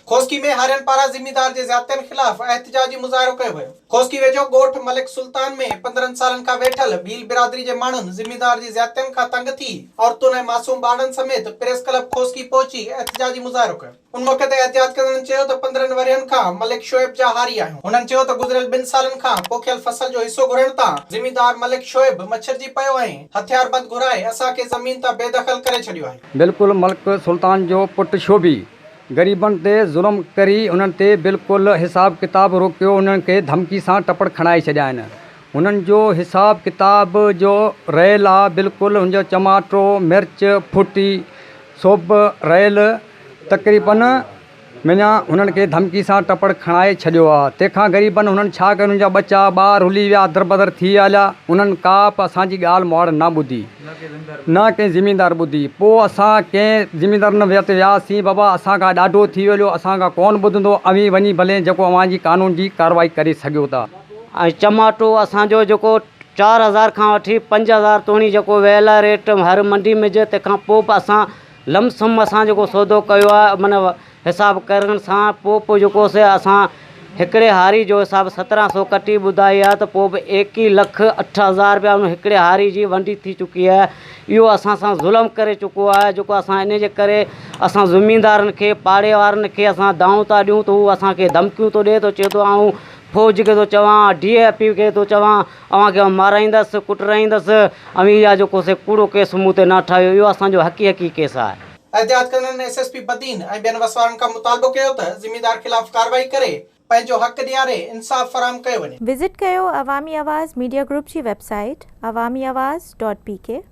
کوسڪي ۾ هارين پاران زميندار جي زيادتين خلاف احتجاجي مظاهرو ڪيو ويو. کوسڪي ويجهو ڳوٺ ملڪ سلطان ۾ 15 سالن کان ويٺل ڀيل برادري جي ماڻهن زميندار جي زيادتين کان تنگ ٿي عورتن ۽ معصوم ٻارڙن سميت پريس ڪلب کوسڪي پهچي احتجاجي مظاهرو ڪيو. ان موقعي تي احتجاج ڪندڙن چيو ته 15 ورهين کان ملڪ شعيب جا هاري آهيون. هنن چيو ته گذريل ٻن سالن کان پوکيل فصل جو حصو گهرڻ تان زميندار ملڪ شعيب مڇرجي پيو ۽ هٿياربند گهرائي اسان کي زمين تان بيدخل ڪري ڇڏيو آهي. بلڪل ملڪ سلطان جو پٽ شعبي غريبن تي ظلم ڪري انهن تي بلڪل حساب ڪتاب روڪيو انهن کي ڌمڪي سان ٽپڙ کڻائي ڇڏيا آهن انهن جو حساب ڪتاب جو رهيل آ بلڪل ان جو چماٽو مرچ ڦٽي سوب رهيل تقريبن مڃا هنن کي ڌمڪي سان ٽپڙ کڻائي ڇڏيو آ تنهن کان غريبن هنن ڇا ڪيو انهن جا ٻچا ٻار رلي ويا دربدر ٿي هليا انهن ڪا به اسان جي ڳالهه مهاڙ نه ٻڌي نه ڪنهن زميندار ٻڌي پوء اسان ڪنهن زميندارن وٽ وياسين بابا اسان کان ڏاڍو ٿي ويو اسان کان ڪونه ٻڌندو اوهين وڃي ڀلي جيڪو اوهان جي قانون جي ڪارروائي ڪري سگهيو ٿا. ۽ چماٽو اسان جو جيڪو 4000 کان وٺي 5000 توڻي جيڪو ويل آهي ريٽ هر منڊي ۾ جي تنهن کان پوء به اسان لم سم اسان جيڪو سودو ڪيو آهي معنيٰ حساب ڪرڻ سان پوء پوء جيڪو سي اسان هڪڙي هاري جو حساب سترهن سو ڪٽي ٻڌائي آهي ته پوء به ايڪيهه لک 8000 رپيا ان هڪڙي هاري جي ونڊي ٿي چڪي آهي اهو اسان سان ظلم ڪري چڪو آهي جيڪو اسان ان جي ڪري اسان زميندارن کي پاڙي وارن کي اسان دانهون ٿا ڏيون ته هو اسان کي ڌمڪيون ٿو ڏي ٿو چئي ٿو آئون فوج کي ٿو چوان ڊي I P کي ٿو چوان اوهان کي آئون مارائيندس، ڪٽرائيندس، اوهين اها جيڪو سي ڪوڙو ڪيس مون تي نه ٺاهيو، اهو اسان جو حقي حقي ڪيس آهي. احتجاج ڪندڙن ايس ايس پي بدين ۽ ٻين وسوارن کان مطالبو ڪيو ته زميندار خلاف ڪارروائي ڪري پنهنجو حق ڏياري انصاف فراهم ڪيو وڃي. وزٽ ڪيو عوامي آواز ميڊيا گروپ جي website Awami Awaz dot P K.